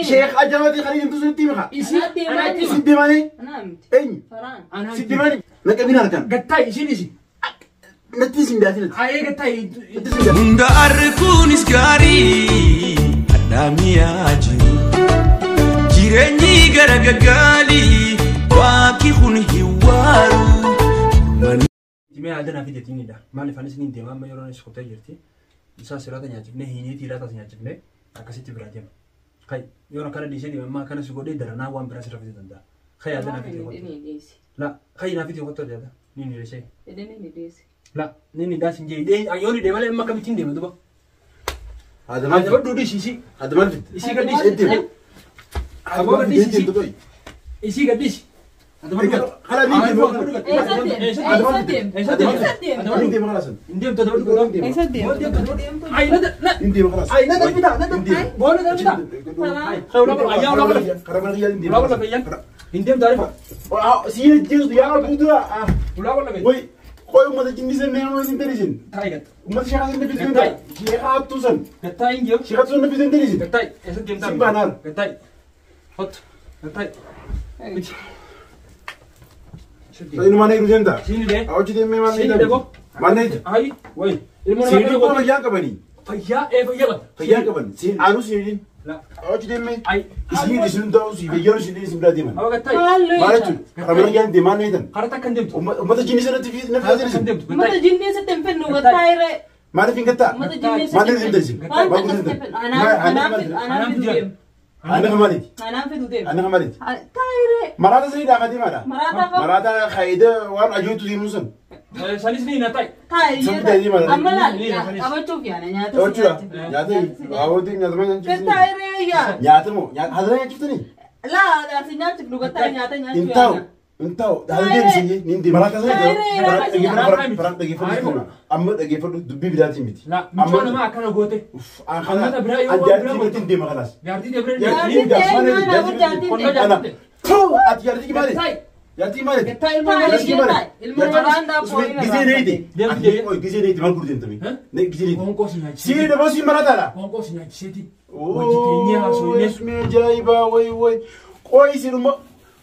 Sheekh ajabati kan himtu sunitti hima. Isii anatti hima. Si deemanii? Anaa miti. Eenyu? Faraan. Anaa Si deemanii? Naqabin harkaan. Gattaa isiin isi. Natti isin daatin. Ayee gattaa. Natti isin daatin. Hunda arkuunis gaarii addaamiyaa jiru. Jireenyi gara gaggaalii waaqi kun hin waaru. Mee aadaa fi jettiinidha. Maaliif anis ni deema amma yeroo anis kotee jirti. Isaa sirata nyaachifnee hiiniitii irraa nyaachifnee akkasitti biraa deema. Kai yoo akkana dhiisee deema amma akkana si godhee daranaa waan biraa sirra fiduu danda'a. Kai aadaa naaf itti Ni dhiisi. La kai naaf itti kottu adda ni ni dhiisee. Edeni ni dhiisi. La ni ni daas hin jee yoo ni deema malee amma akkamittiin deema duba. Haadha maal Haadha badhuu dhiisi isii. Haadha maal fitte? Isii gad dhiisi. Eetti. Aboo gad dhiisi isii. Isii gad dhiisi. Haadha badhuu. Kala ni deema. Eessa deema? Eessa deema? Eessa deema? Eessa deema? Ni deema kalaas. Hin deemtu haadha badhuu. Eessa deema? Ay na na. Ni deema kalaas. Ay na darbita na darbita. Boona darbita. Hin deemtu arifa. Si jeesu yaa guutuu. Ulaa wala Way qoy ummata jinni san nama hin tarisin. Taayi gatta. Ummata sheekhaa san nafis hin tarisin. Sheekhaa hattuu san. Gattaa hin jiru. Sheekhaa san nafis hin tarisin. Gattaa eessa deemtaa? Sin baanaal. Gattaa. Hot. Gattaa. Inni mana jiru seenta. Siin dee. Hojii deemee maal Siin dee bo. Maal neeti? Ayi wayi. Ilmoo Siin nama dhibboo fayyaan qabanii. Fayyaa ee fayyaa qabda. Fayyaan qaban. Siin aanuu siin La. Hojii deemee. Ayi. Isin isin ta'uu si fayyaan isin isin biraa deeman. Awa gattaa. Maal jechuudha? Karaa mana yaan deemaa neetan. Karaa takka hin deemtu. Ummata jinni sanatti nafis Karaa takka hin tarisin. deemtu. Mata jinnii sitti hin fennu gattaa irree. Maaliif hin gattaa? Mata jinnii Maal sitti hin tarisin? Waan takka sitti hin fennu. Anaan fidu anaan fidu deema. Anna kamaaliiti. Anaan fidu deema. Anna kamaaliiti. Taayiree. Maraata sanii dhaaqatee maadha? Maraataa qaba. Maraata kaayida waan ajootu deemuu san. Sanis ni na taayi. Taayiree. Amma laal qabachuuf yaana nyaata si Jechuudha. nyaachifna. Nyaata hawwatiin nyaatama nyaachiftu. Taayiree yaa. Nyaata moo haadha nyaachiftanii? Laa si nyaachifnu gattaa nyaata Hin nyaachuu taa'u. yaana. Hin taa'u. Haadha deebisee ni deema. Maraata sanii dhaggeeffadhu. Amma dhaggeeffadhu dubbii biraatiin miti. La mucaa namaa akkana goote. Amma biraa yoo jaartii biraatiin deema kalaas. Jaartii deebiree. Jaartii deema. Ati jaartii maali? Jaartii maali? Gattaa ilmoo namaa. Jaartii maali? Ilmoo maraandaa foonii Gisee neeti. Gisee neeti maal gurgurteen taphee? Gisee neeti. Qoonqoo si nyaachisee. Sii daboo sii maraataadha. Qoonqoo si nyaachiseeti. Hojii teenyee haasofnee. Ismi ajaa'ibaa wayi wayi. Qoy isinuma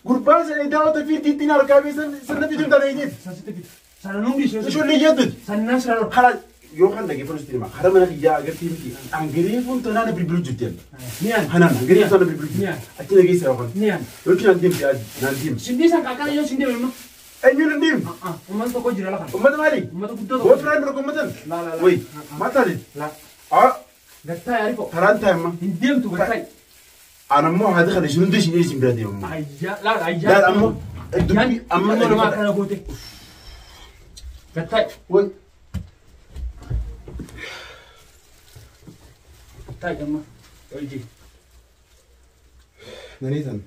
gurbaan sana daawwata fiiltiittiin harkaa fi sirna fiduun taneetiif. Sansitti fidu. Sana nundi ishee. Ijoollee jettuti. Sannaa sirra Karaa yoo kan dhaggeeffatu sitti hima. Karaa mana kiyyaa agartee miti. Angareefuun tanaan bilbilu jirti. Ni aan. Kanaan angareefuun tanaan bilbilu jirti. Achi dhageessa yookaan. Ni aan. Yookiin naan deemti naan deemti. Sindii san kaakana yoo sindii deema. Eenyuun hin deemti? Uummata tokko jira lafa. Uummata maali? Uummata guddaa tokko. Goota biraan dura uummatan? La la la. Wayi maal taate? La. Haa Gattaa yaarifoo. karaan taa'e amma. Hin deemtu gattaa. Aan ammoo haati kana isin hundi isin isin bira deemamu. Ayyaa laal ayyaa. Laal amma dubbii amma Ilmoo namaa akkana goote. Gattaa. Wayi. Gattaa gamma. Hojii. Naniitan.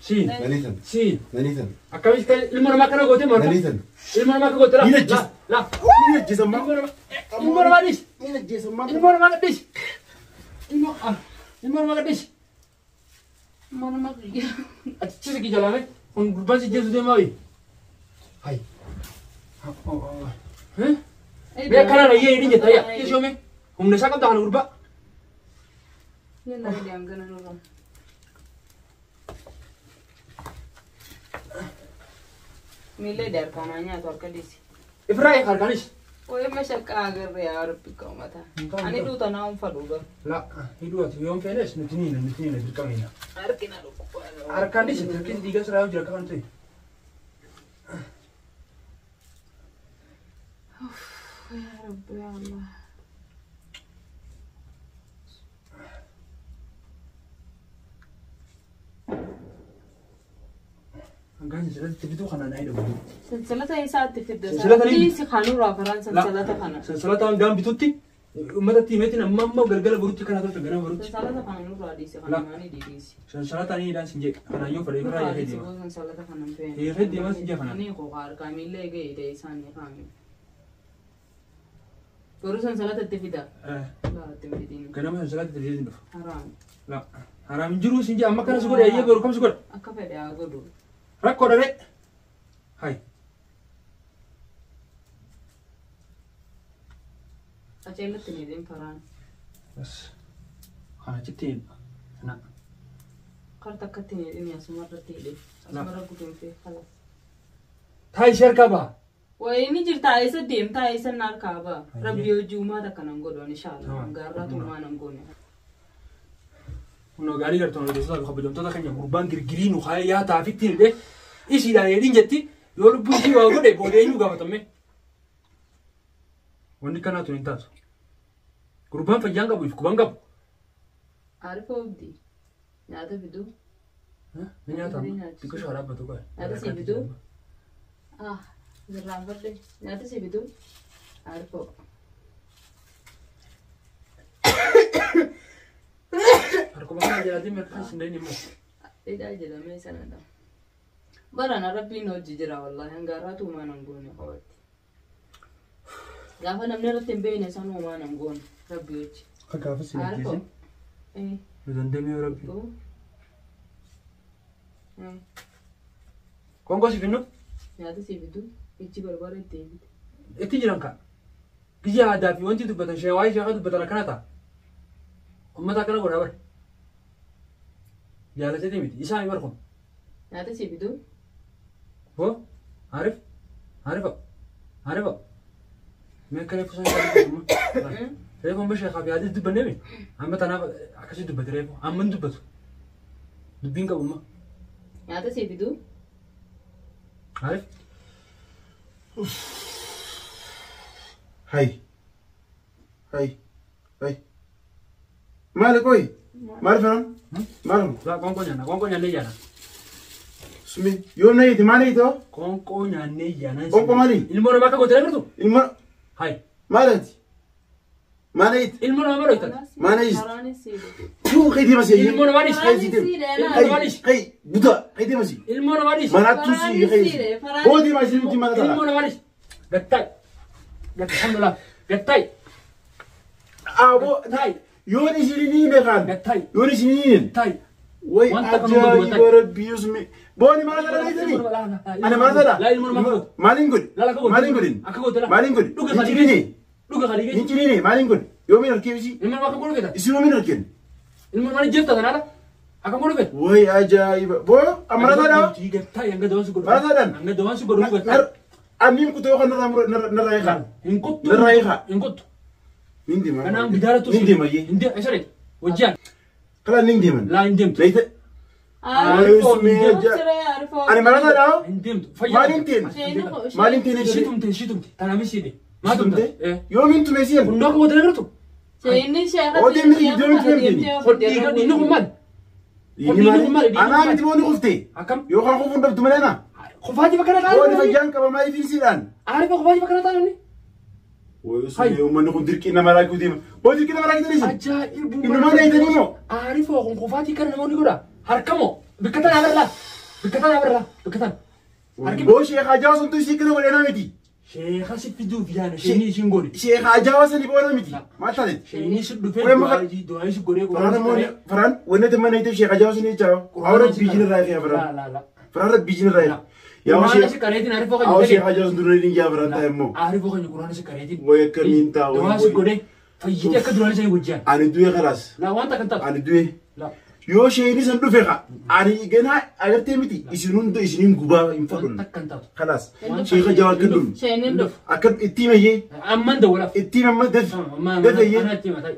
Si. Naniitan. Si. Naniitan. Akkamitti ilmoo namaa akkana goote marga. Naniitan. Ilmoo namaa akka goote la. Ni ajjeesa. La. Ni ajjeesa ammaa. Ilmoo namaa dhiisi. Ni ajjeesa ammaa. Ilmoo namaa dhiisi. Ilmoo ilmoo namaa dhiisi. Manuma kiyya. Achi si jalame kun gurbaan si jeesu deemaa wayi. Hai. Mee akkanaan ayyee hidhin jetta ayyaa. Dhiisi mee. Humna isaa qabda kana gurbaa. Yalla deem gana nurra. Miila harkaan nyaatu harka dhiisi. Ifraa harkaanis. Qoy mashaqaa agarre yaa rabbi qaumata. Ani duuta naa hin fadhu gar. La hidhuu ati yoon feenes nuti niina nuti niina dirqama niina. Harki na dhukkuba. Harkaan dhiisi harkis dhiiga siraa yoo jira akka kan ta'e. Yaa rabbi yaa Allah. Hangaan sansalata fituu kanaan ayidha godhu. Sansalata isaatti fidda. Sansalata ni- Dhiisi kanurraa karaan sansalata kana. Sansalata hangaan bitutti uummatatti himeetiin amma amma galgala borutti kana tolcha gara borutti. Sansalata kana nurraa dhiisi kana maanii dhiisi. Sansalata ni hidhaan sin jedhe kanaan yoo fedhe irraa Nurraa yaafee dhiisi deema. boo sansalata kana hin feene. Yaafee deemaa sin jedhe kanaan. Ni qoqa harkaa miila eegee hidhee isaanii kaami. Garuu sansalata itti fida. Laa itti hin fidin. Ganama sansalata itti fidee dhufa. Haraam. La haraam hin jiru sin jedhe amma kana si godhe ayyee boru kam si godhe. Akka fedhe haa godhu. Rakkoo dhabee. Hai. Qaceellatti ni deem karaan. Bas. Kana achitti na. Qarta akkatti hin hidhini asumarratti hidhe. Asumarra guduunfee kalas. Taayi ishee harkaa ba'a. Wayii ni jirta eessa deemtaa eessa na harkaa ba'a. Rabbi hojii uumaa takka nan godhu inshallah. Gaarraa tuumaa nan goone. Kunoo gaarii gartoon hordoftoota fi kabajamtoota keenya gurbaan girgirii nu kaayee yaa taafitti hidhee isiidhaan hidhiin jetti yoo lubbuun ishii waa godhe booda eenyu gaafatame. Wanni kanaa tun hin taatu. Gurbaan fayyaan qabu if quban qabu. Arifa obdi. Nyaata fiduu. Ni nyaatama. Xiqqoo shawaa dhaabbatu qaba. Nyaata si fiduu. Ah, jirraan fadhe. Nyaata si fiduu. Arifoo. Harkuma kana jalaatiin mirga hin dandeenye immoo. Hidhaa jedhamee sanadha. Barana rabbiin hojii jira wallahi hangaarraa tuumaa nan goone qabatti. Gaafa namni irratti hin beekne san uumaa nan goone rabbi hojii. Akka gaafa si Arifoo. ajjeesin. Nu dandeenye rabbi. Qoonqoo si finnu Nyaata si fiduu ijji barbaada itti eebite. itti jiran ka. Biyya aadaa fi wanti dubbatan shee waa'ee sheekaa dubbatan akkana ta'a. Uummata akkana godhaa bara. Jaalateeti miti isaan bar kun. Nyaata si fiduu. Hoo Arif Arifa Arifa. Mee akka reefu sana dubbatu. Reefu amma sheekaa fi aadis dubbannee mi? Amma tanaaf akkasii dubbate reefu amma hin dubbatu. Dubbiin qabu amma. Nyaata si fiduu. Arif. Hay. Hay. Hay. Maali qoy? Maali Farhaan? Maali? Laa qoonqoo nyaanna qoonqoo nyaannee yaana. Sumi yoom na hiiti maali hiitoo? Qoonqoo nyaannee yaana. Qoonqoo maali? Ilmoo namaa akka goote agartu? Ilma Hai. maal ati? Maal hiiti? Ilmoo namaa maal hojjetan? Maal hiiti? Karaanis si fiduu. Tuu qayyii deema si. Ilmoo namaa dhiisi. Qayyii deema. Ilmoo namaa dhiisi. Qayyii buta qayyii deema si. Ilmoo namaa dhiisi. Manaattuu si qayyii. Boo deema si nuti mana Ilmoo ta'a. namaa dhiisi. Gattaay. Gattaay. Alhamdulillah. Gattaay. Aboo yoon isin ni beekan. Gattaay. Yoon isin ni hin. Gattaay. Way Wanta kan nama ajaa'iba dubbatan. rabbi yusmi. Booni mana sana dhiisanii? Ani mana sana? Laa ilmoo namaa godhu. Maaliin godhi? Laa akka godhu. Maaliin godhin? Akka godhu laa. Maaliin godhi? Dhuga Hin kalii ciniine. geessi. Dhuga kalii Hin geessi. ciniine maaliin godhi? Yoomiin harkee isii? Ilmoo namaa akka godhu feeta. Isin yoomiin harkeen? Ilmoo namaa ni jeefta kanaadha. Akka godhu feeta. Way ajaa'iba. Boo amma maraataadhaa? Gattaay hanga dawaan si godhu. Maraataadhaan? Hanga dawaan si godhu gattaay. Anniin kutoo kan narraa eegaa. Hin kuttu. Narraa eegaa. Hin kuttu. Nin deema. Kanaan gidaara tusi. Nin deema iyyee. Hin deema. Isa reeti. Wajjaan. Kalaan nin deeman. Laa hin deemtu. Leeyte. Arifoo. Ani maraataadhaa? Hin deemtu. Maaliin teen? Maaliin teen Ishii tumte ishii tumte. Tanaaf ishii Maa tumte? Yoomiin tume isiin? Hundoo akka goote agartu? Inni sheekha. Oo deemni deemni deemni. Dhiigni kun maali? Dhiigni kun maali? Anaa miti booni kufte. Akkam? Yookaan kufuun dhabdu malee na. Kufaatii bakka kana Booni taa'an. fayyaan qaba maaliif isiidhaan? Aarifa kufaatii bakka kana taa'an inni. Way uummanni kun dirqii nama raakuu deema. Boo dirqii nama raakuu deema. Ajaa'ibu. Innumaa dheeytanii moo? Aarifa kun kufaatii kana namoonni godha. Harkamoo bikka tana abarraa. Bikka tana abarraa. Bikka tana. Boo sheekha ajaa'aa suntu isii kana godhee miti. Sheekha si fiduuf yaana sheenii ishiin godhe. Sheekha ajaa'aa sani boona miti. Maal taate? Sheenii si dhufee Qoyee maka- du'aa si godhee Faraan immoo faraan wanni ati mana ittiin sheekha ajaa'aa sani jechaa. Awwa biyyi irraa eegee faraan. La la. Faraan biyyi irraa eegee. Yaa Quraana sheekha si qareetiin aarifoo kan awwa sheekha ajaa'aa sun dura hin jaa faraan taa'e immoo. Aarifoo kan quraana si qareetiin. Way akkamiin ta'a, way, Du'aa si way. godhee fayyitee akka duraan isanii wajjin. Ani du'e kalaas. La wanta kan taatu. Ani du'e. La. Yoo sheekni san dhufe ka ani ganaa agartee miti isin hunda isiniin gubaa hin fadhun. Wanta kan taatu. Kalaas sheekha ajaa'aa akka dhufu. Sheenin dhufu. Akka itti himayyee Amman dawwalaaf. itti himamma daf Amma dafayyee. ana itti mataa.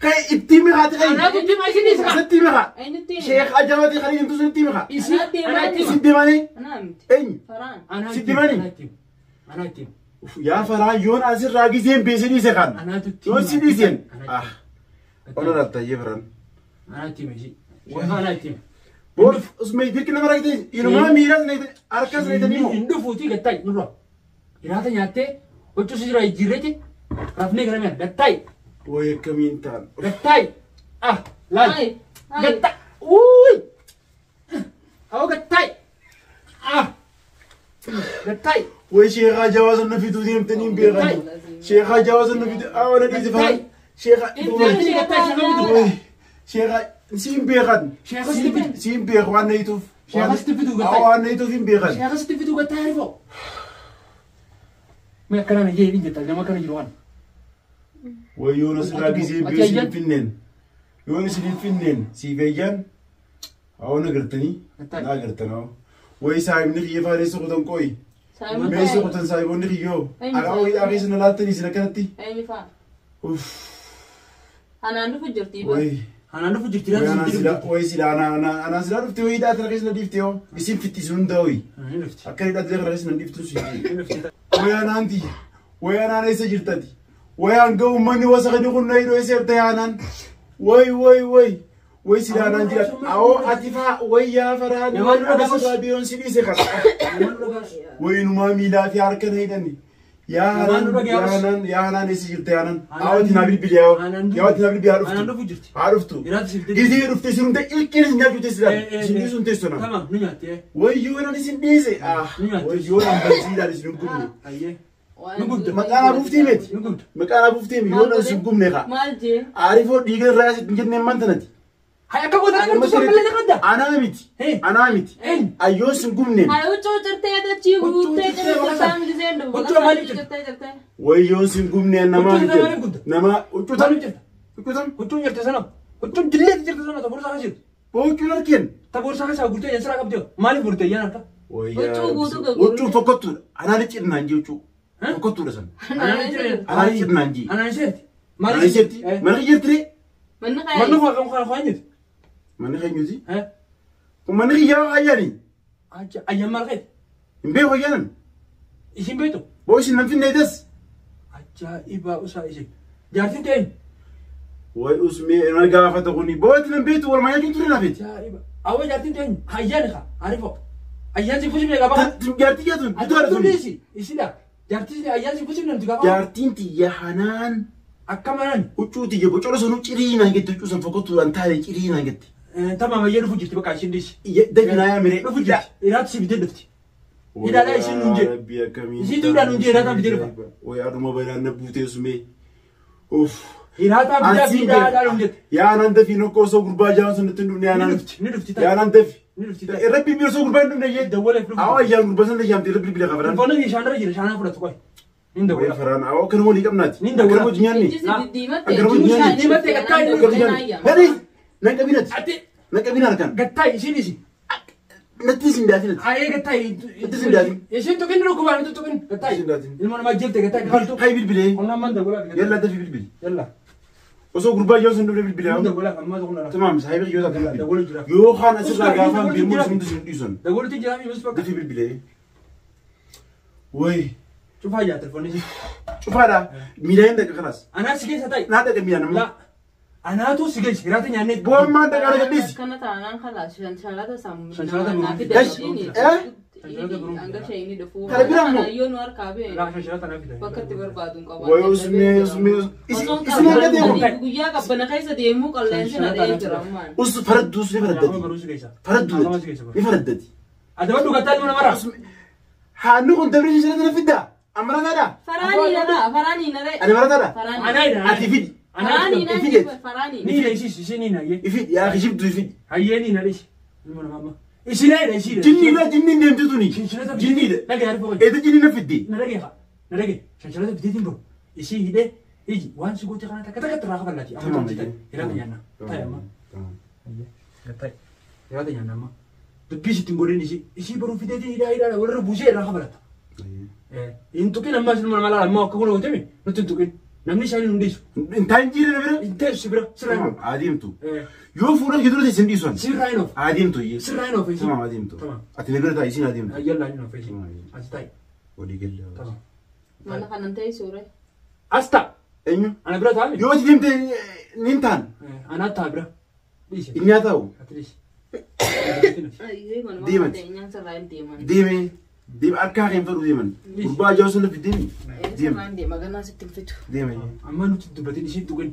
Kai itti himi haati kai. Anaatu itti himaa isin isa. Sitti himi haa. Eenyutti hima? Sheekha ajaa'aati kan inni tusun itti himi haa. Isin ana itti Isin hima. deemanii Anaa miti. eenyu? Faraan. Ana Sitti itti hima. himani? Ana itti hima. Ana itti hima. Yaa faraan yoon asirraa giseen beesee dhiise kan. Anaatu itti Yoon hima. si dhiiseen. Ana Ah. itti Ona hima. lattayyee faraan. Ana itti hima ishii. Sheekha ana itti hima. Boon usmee dirqi nama rakkite inumaa miilas harkas neetanii moo. Hin dhufuutii gattaay nurra. Hiraata nyaattee huccuu si jira jijjiirreeti rafnee gara mi'a gattaay Way akkamiin ta'an. gattaay ah laal Hai. Hai. gattaay uuy awwa gattaay ah gattaay Way sheekha ajaa'aa sana fituu deemtanii hin beekan. Sheekha ajaa'aa sana fituu awwa dhiise faraan. Sheekha. Intalli gattaay sheekha fituu Way sheekha siin beekan. Sheekha sitti fidu. Siin beeku waan na Sheekha sitti fituu gattaay Waan na ituuf hin beekan. sheekha sitti fituu gattaay arifoo mee akkanaan iyyee hin jettaa nama akkana jiru waan Way yoon asirraa gisee Ati beesin ayyan? hin finneen. Yoon isin hin finneen siif eeyyan. Awwa na gartanii? Na gartan awwa. Wayi saayibni kiyya faareessa kutan qoyi. Saayibni Meeshaa kutan saayibonni kiyyoo. Alaa wayii dhaabee sana laaltanii isin akkanatti. Eenyu fa'a? Uff. Anaan dhufu jirti. Wayi. Anaan dhufu jirti. Wayi anaan silaa wayi silaa anaan silaa dhufte wayii dhaatana keessa na dhiifte yoo. Isin fixxisu hunda wayi. Ni dhufti. Akka hidhaatti kana keessa na dhiiftu si. Ni dhufti. Wayi anaan tiyya. Wayi anaan eessa jirtati? Wayi hanga uummanni wasa kani kun na hidhoo eessa jirta yaa anaan? Wayi wayi wayi. Wayi silaa anaan jira. Awoo ati faa wayi yaa faraan. Namaan dura Ana gaafas. silaa biyoon si dhiise kana. Namaan dura gaafas. Wayinumaa miilaa fi harka na hidhanni. Yaa Namaan anaan dura yaa gaafas. anaan yaa anaan eessa jirta yaa anaan? Anaan- Awoo ati naa bilbili yaa Anaan yaa ati naa bilbili haa Anaan dhuftu. dhufu jirti. Haa dhuftu. Iraatti si fidee. Gizee dhufte isin hunda ilkiin isin nyaachuu teessi laala. Isin dhiisuun teessu naan. Tamam ni nyaatte. Wayyoo nan isin dhiise. Ah Ni nyaatti. wayyoo nan barsiidhaan isin hin gubne. Ayyee. Nu gubda. Maqaan abuuftee miti. Nu gubda. Maqaan abuuftee miti yoo nan isin gubne kaa. Maal jee? Aarifoo dhiiga irraa isin jennee mantanati. Hay akka goota kana turte malee na qabda. Anaa miti. Hey. Anaa miti. Eenyu? Ayyoo isin gubne. Haa huccuu cirtee dachii Huccuu guuttee cirtee cirtee maqaa saamni giseen dhufu. Huccuu maaliif jirti? Cirtee cirtee. Wayyoo isin gubne namaa Huccuu miti. maaliif gubda? Nama huccuu tam. Maaliif jirta? Huccuu tam. Huccuun jirte sana. Huccuun dilleetti jirte sana ta boorsaa keessa jirtu. Huccuun harkeen. Ta boorsaa keessaa gurtee jan siraa qabdee maaliif gurtee jan harka? Huccuu guutuu gurgurte. Huccuu fokkottuudha. Anaan cirnaan jee huccuu. Fokkottuudha sana. Anaan jirti. Anaan cirnaan jee. Anaan isheetti. Anaan isheetti. Mana kiyyartiree. Manni Manni kaayi. koo kan kan jirti. Manni keenyuti. Kun manni kiyyaa ayyaani. Ayyaan maal qayti? Hin beeku ayyaanan. Isin beektu? Boo isin nan finne das. Ajaa'ibaa usaa isin. Jaartiin ta'een. Way usmee nama gaafata kuni. Boo itti nan beektu walumaa nyaachuun ture naafeeti. Ajaa'iba. Awwa jaartiin ta'een. Ayyaan kaa arifoo. Ayyaan si fuusimne qaba. Jaartii jaatun bituudha Addunyaa tuni. isi isidha. Jaartiin ayyaan si fuusimne nuti qaba. Jaartiin tiyya hanaan Akka manaan. huccuu tiyya bocola sanuu cirii naan jette huccuu san fokkottuudhaan taa'ee cirii naan jette. Tamam ayyee dhufu jirti bakka ishiin dhiisi. Dafinaa yaa miree. Dhufu jirti. Iraatti si bitee dhufti. Hidhaadhaa isiin nuun jedhe. Rabbi akkamiin. Isiitu hidhaa nuun jedhe, hidhaataan bitee dhufa. Way aduma balaan na buutee sumee. Uff. Hiraataan bitee fi hidhaadhaa nuun jette. Yaa naan dafii nokkoo osoo gurbaa jaan sun itti hin dhufne yaa Ni naan. dhufti ni dhufti. Yaa naan dafi. Ni dhufti. ta'i. Rabbi biyya osoo gurbaa hin dhufne jee. Dawwalee fi dhufti. Awwa ayyaan gurbaa sana yaamte rabbi bilbila qabaran. Telefoonni shaanarra jira shaanaa fudhatu qoy. Ni Way dawwala. faraan awwa kan walii qabnaati. Ni dawwala. Akka wajji nyaanni. Ijji si diddiimatte. Akka wajji nyaanni. Diimatte gattaa inni Akka wajji nyaanni. Gadi nan qabinati. Ati Nan qabina harkaan. gattaa isiin isi. Natti isin daatinati. Ayee gattaa. Itti sin daatin. Isiin tuqin dhukkubaan itti tuqin gattaa. Isin daatin. Ilma namaa jelte gattaa kafaltu. Hay bilbilee. Qonnaan man dawwala. Yalla dafi bilbili. Yalla. Osoo gurbaa jaan sun dhufne bilbili Ni haa. dawwala ammaa tokko nana. Tamaam saahiba yoo taate bilbili. Dawwalu jira. Yoo kaan asirraa gaafaan beemuu isin hundi isin dhiisan. Dawwalutti jira mi bakka. Dafi bilbilee. Way. Cufaa jaa telefoonni si. Cufaadha. Miilaan hin dhaqa kalaas. Anaa si keessa ta'i. Naa dhaqa miilaan amma. La. Anaatu si geesse hiraata nyaannee. Bu'aan maal dhaqa dhaqa dhiisi. Akkana taanaan kalaas shanshalata sammuu. Shanshalata Naa biroo. fida. Eh? Hanga shayini dhufuu. Kana biraa immoo? Yoo nu harkaa bee. La shanshalata naa fida. Bakka itti barbaadu hin qabu. Way usmee usmee. Isin harka deemu. Guyyaa qabbana keessa deemuu qilleensi na dhahee jira ammaan. Us faradduus ni Amma faraddati. baruu si geessa. Faradduu Amma si geessa. ni faraddati. Adaba dhugataa ilma namarraa. Haanni kun dabreessi sana fidda. Amarataadha. Faraanii nara faraanii nara. Ani marataadha. Faraanii. Anaa hidha. Ati fidi. Faraanii Ifi nara jetti. faraanii. Ni hidha isiis isiin ni hidha. Ifid yaa kijibdu ifid. Hayyee ni hidha dhisi. Ilma namaa amma. Isiin hidha isiidha. Jinniidha jinniin deemtu tuni. Shanshalata Jinniidha. Dhagee harfa qoy. Eeta jinni na fiddi. Na dhagee haa. Na dhagee. Shanshalata biteetiin bahu. Isii hidhee iji waan si gootee kana takka takka irraa kafallaati. Amma Tamam, ta'e hiraata nyaanna. Ta'e amma. Ta'e hiraata nyaanna amma. Dubbii sitti hin godhin isii. Isii baruu fideetiin hidhaa hidhaa walirra buusee irraa kafalata. Hin tuqin ammas ilma namaa laala ammoo akka kun hojjetame nutti hin tuqin. Namni isaanii hin dhiisu. Intaan jiire na bira. Hin teessu si bira. Sirraa hin Tamam adeemtu. oofu. Yoo fuula kee dura isin dhiisan. Sirraa hin oofu. Adeemtu iyyee. Sirraa hin oofu. Tamam adeemtu. Tamam. Ati na bira taa'i isin adeemtu. Yallaa hin oofu. As taa'i. Walii galle. Tamam. Mana kanan ta'e suuree. As ta'a. Eenyu? Ana bira taa'ame. Yoo ati deemte ni taan. Anaa ta'a bira. Dhiise. Inni haa taa'u. Ati dhiise. Deeman. Sirraa hin deeman. Deeme. Deeme harkaa keen fedhu deeman. Gurbaa ijaa sana fiddeemi. Deema. Sirraa hin deema ganaa sitti hin fitu. Deema. Amma nuti dubbatin isiin tuqin.